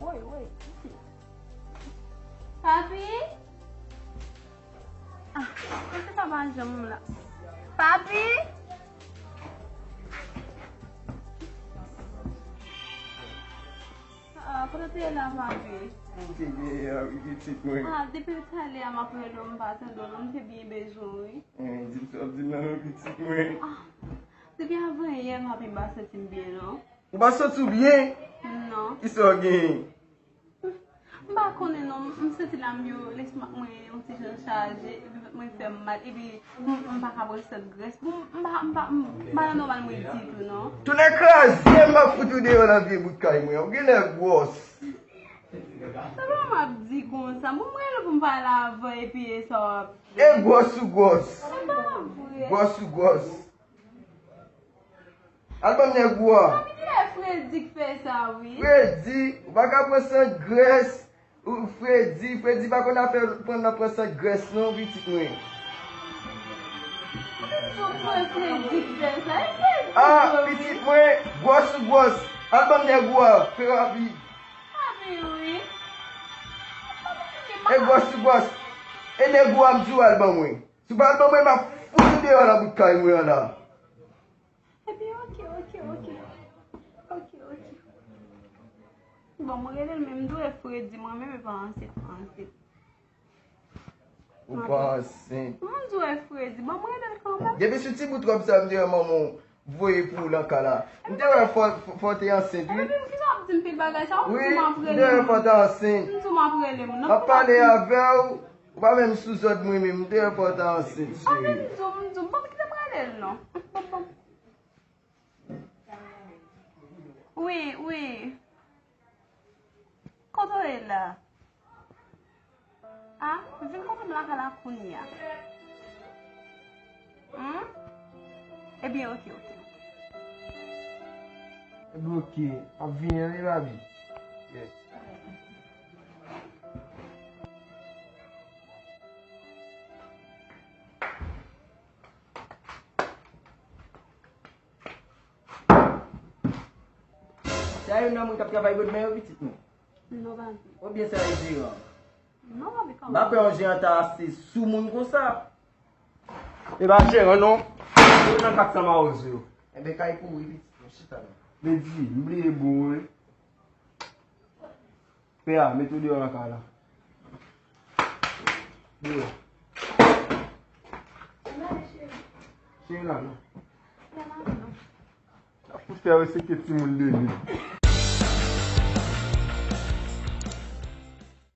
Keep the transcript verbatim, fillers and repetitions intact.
Woy, woy, pitit. Papi? Ah, èske sa pa janm la? Papi? Ah, kote w te ye la, papi? Mwen te genyen an, wi, pitit mwen. Ah, depi talè a m ap rele w, m pa tande w, non, m te byen bezwen w, wi. Eh, di m sa w ap di m nan, non, pitit mwen. Ah, depi avanyè, papi, m pa santi m byen, non. Ou pa santi w byen? Non. Kisa w genyen? M pa konnen non, m santi lam yo, lestoma mwen yon ti jan chaje, epi vant mwen fè m mal, epi m, m pa ka pran sèt grès. Bon, m pa, m pa, m pa nan nòmal mwen ditou non. Tounen kraze m, m ap fout ou deyò nan vye bout kay mwen an. Ou genlè gwòs. Sa pa m ap di konsa. Bon, m rele pou m pale avè w, epi e sa w ap di. E gwòs ou gwòs? Se pa vre. Gwòs ou gwòs? Al ban m nèg ou a. Papi, se Fredi k fè sa, wi. Fredi, ou pa ka pran sant grès. Ou, Fredi, Fredi pa konn afè pran nan pran sant grès, non, pitit mwen. Papi, m di w se Fredi k fè sa. E Fredi. Ah, pitit mwen, gwòs ou gwòs. Al ban m nèg ou a, fè rapid. Papi, wi. E gwòs ou gwòs. E nèg ou a, m di w al ban mwen. Si w pa al ban mwen, m ap fout ou deyò nan bout kay mwen an la. Ebyen, oke, oke, oke. Oke, oke. Bon, mwen rele l, men m di w e Fredi, mwen menm e pa ansent, mwen ansent. Ou pa ansent. Mwen di w e Fredi, bon, mwen rele l kanmenm. Depi sou ti bout wòb sa, m te wè manman w voye pou w nan kay la. M te wè fò, fò, fò w te ansent, wi. Ebyen, kisa w ap di m pil bagay sa? Ou di m ap rele moun. Wi, m te wè fò w te ansent. M di w m ap rele moun. M ap pale avè w. Ou pa menm sou zòd mwen menm, m te wè fò w ta ansent, cheri. Anben m di w, m di w, m pa kite m rele l non. Wi, wi. Kote w ye la? A, vin kote m lakay la kounye a. Humm? Ebyen, oke, oke, oke. Ebyen, oke. M ap vini an, wi, baby. Yes. Se a youn nan moun k ap travay bòdmè yo, pitit mwen? Non, papi. Oubyen se a jeran? Non, papi, kòman? M pa kwè yon jeran ta ase sou moun konsa. E pa jeran, non. Yo nan kat san mawozo yo. Enben, kay kouri, pitit mwen, chita non. Fredi, m bliye bon, wi. Pè a, mete w deyò nan kay la. Deyò. Cheri la, non. Sa fout fè respekte timoun de li.